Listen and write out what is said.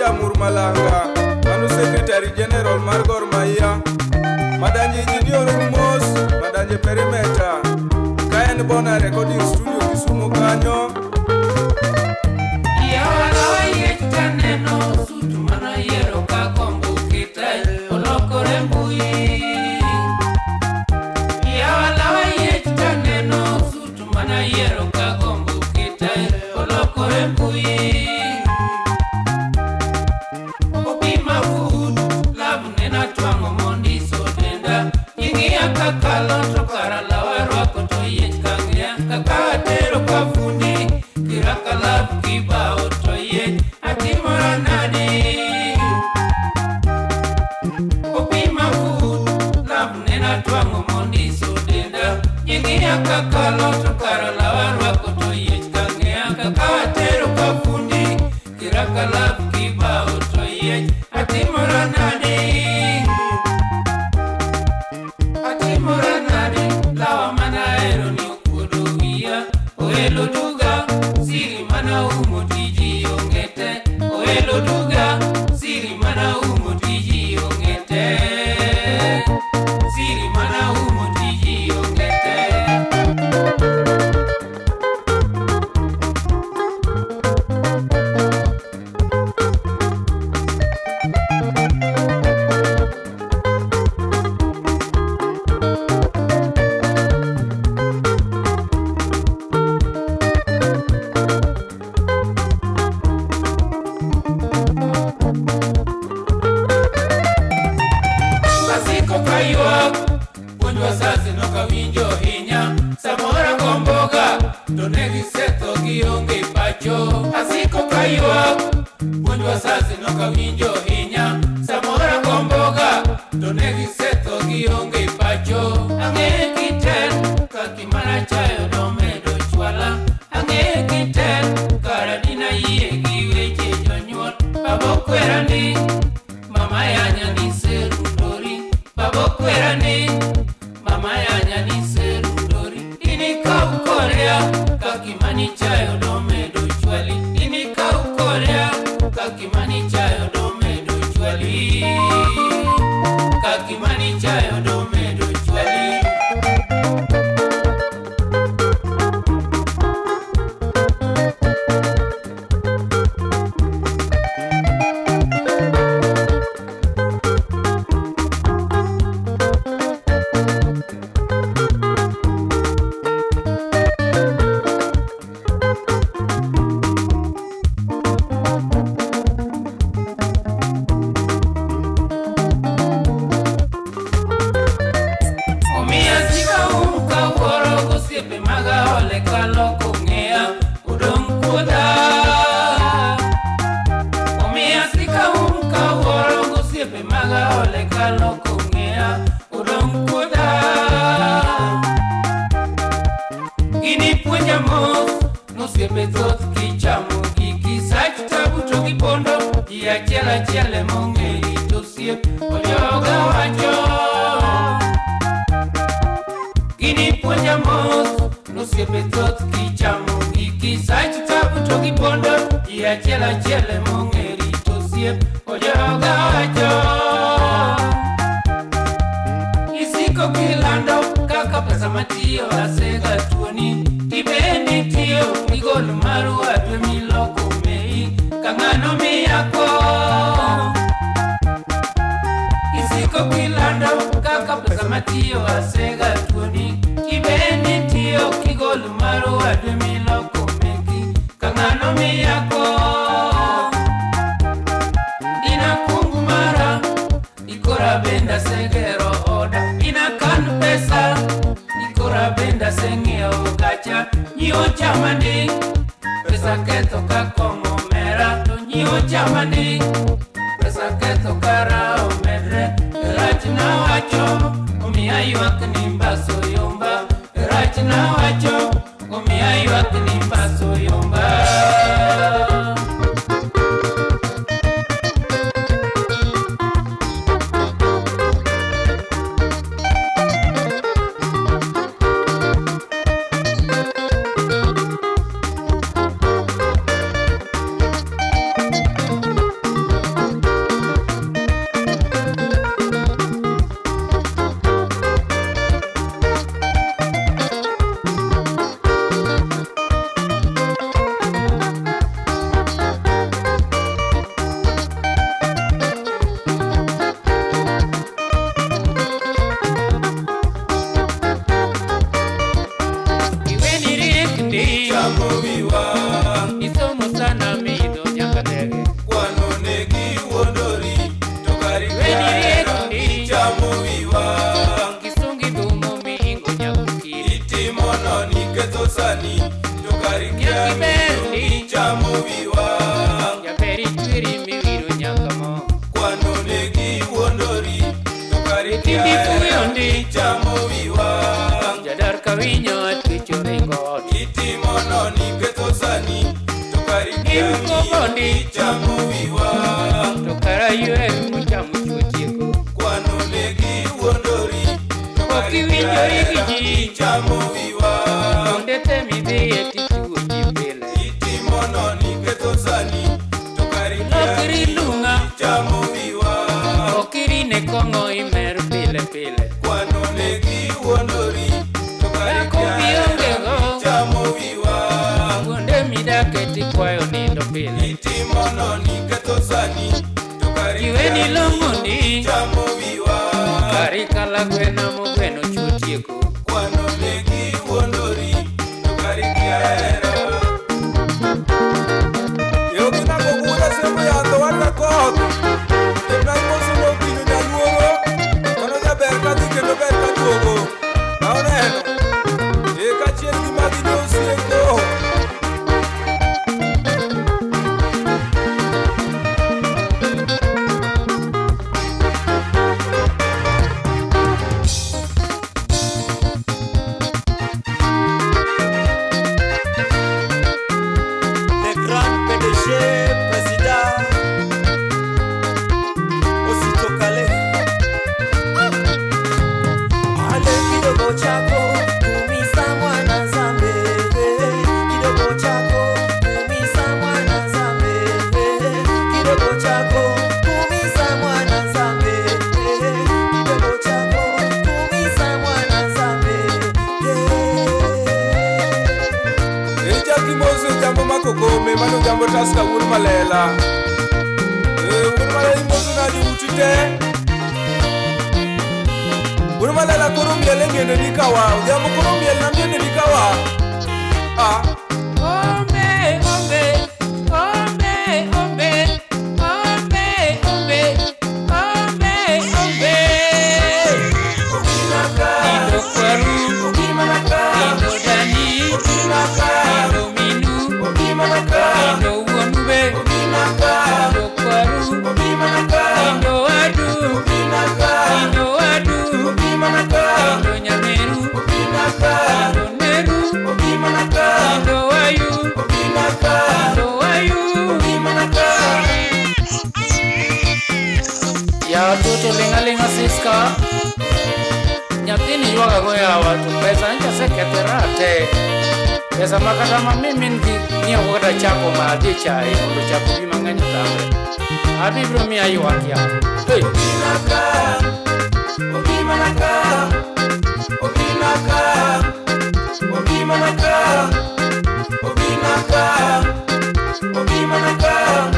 Amur Malanga, mano Secretary General mar Gor Mahia. Madanje Engineer Mos, Madanje Perimeter. Ka en Bona Recording Studio Kisumu kanyo. Yawa yiech taneno sut manayiero ka gombo kete olokore mbui. Yawa lawa yiech taneno sut manayiero ka gombo kete olokore mbui. Opima fut love nena twang'o mondiso denda. Ing'iya kakalo to kara lawa rwako to yiech kang'iya kaka atero ka fundi kiraka love kibao to yiech atimora nadi. Opima fut love nena twang'o mondiso denda. Ing'iya kakalo to kara lawa rwako to yiech kang'iya kaka atero ka fundi kiraka love kibao to yiech atimora nadi. Atimora nade, lawa manahero ni okuodo wiya. Oelo duga, siri mana umo tiji onge te. Oelo duga, siri mana umo tiji onge te. Siri mana umo tiji onge te. Asiko kaywak, puonj wazazi nokawinjo hinya. Samoro agomboga, to ne gisetho gionge pacho. Asiko kaywak, puonj wazazi nokawinjo hinya. Samoro agomboga, to ne gisetho gionge pacho. Ang'e kiten, kaki mana chayo nomedo chwala. Ang'e kiten, kara dina yie gi weche jonyuol. Baba okwera ni, mama yanya ni serundori. Baba okwera ni, mama yanya ni serundori. Inikaw korea, kaki mani chayo nomedo chwali. Inikaw korea, kaki mani chayo nomedo chwali. Kaki mani chayo nomedo chwali. Omiya sika um kawuoro gosiepe maga ole kaloko ng'eya odong' kuodha. Omiya sika um kawuoro gosiepe maga ole kaloko ng'eya odong' kuodha. Gini puonja mos nosiepe thoth kichamo giki sach tabu to gipondo ji achiel achiel emong'e rito osiep ojoga wacho. Gini puonja mos nosiepe thoth kichamo giki sach tabu to gipondo ji achiel achiel emong'e rito osiep ojoga wacho. Isiko kilando kaka pesa matiyo asega tuoni tibendi tiyo igol mar wadwe miloko mei ka ng'ano miyako. Isiko kilando kaka pesa matiyo asega tuoni tibendi tiyo kigol mar wadwe miloko meki ka ng'ano miyako. Ina kungu mara ikora benda segero oda ina kan pesa ikora benda seng'iewo gacha nyiewo chamani pesa ketho ka kong'o mera to nyiewo chamani pesa ketho kara omedre rach nawacho omiya ywak ni mbaso yomba rach nawacho omiya ywak ni mbaso yomba. gombo ndi. Ichamo wiwa. To kara ywe mochamo chuo tieko. Kwano negi wuondori. To Ok iwinjori gi ji. Ichamo wiwa. Kuonde te midhiye tituo ji pile. Itimo noni ketho sani. To kari Lokri lung'a. Ichamo wiwa. Ok irine kong'o imer pile pile. Kwano negi wuondori. To kari Dhako mionge go. Ichamo wiwa. Kuonde midake tikwayo nindo pile. Itimo noni ketho sani. To kari Jiweni long'o ndi. Ichamo wiwa. Kari kala gwena mogweno chuo tieko. Kwano negi wuondori. To kari kiahera. Yogina koguda sembo yadho wan koth. Timna imoso mokinyo nyaluoro. Mano jaber kadhi kendo ber kaduogo. Ma oneno. E kachiel gi magi josieko. Le grand PDG, président Osito Kale. Ale kidogo chako kumisa mwana Nzambe, kidogo chako kumisa mwana Nzambe, kidogo chako kumisa mwana Nzambe, kidogo chako kumisa mwana Nzambe. Ichaki mos jambo makokome mano jambo Tusker wuod Malela. Eh, wuod Malela imoso nadi uti te. Wuod Malela koro miel e miende ni kawa. Odhiambo koro miel na miende ni kawa. Ah. Ombe, ombe, ombe, ombe, ombe, ombe, ombe, ombe. Nindo kwaru, nindo dani, nindo minu, nindo wuonu be, nindo kwaru, nindo wadu, nindo wadu, nindo nyameru, nindo neru, nindo wayu, nindo wayu. Ya watoto ling'aling'a siska. Nyathini ywaga go yawa to pesa ncha asekethora te. Pesa ma kata ma mimin gi nyiewo kata chako ma adhi chae mondo chak obi mang'eny otamre. Abi biro miya ywak yawa. Hey. Obinaka, Obinaka, Obinaka, Obinaka.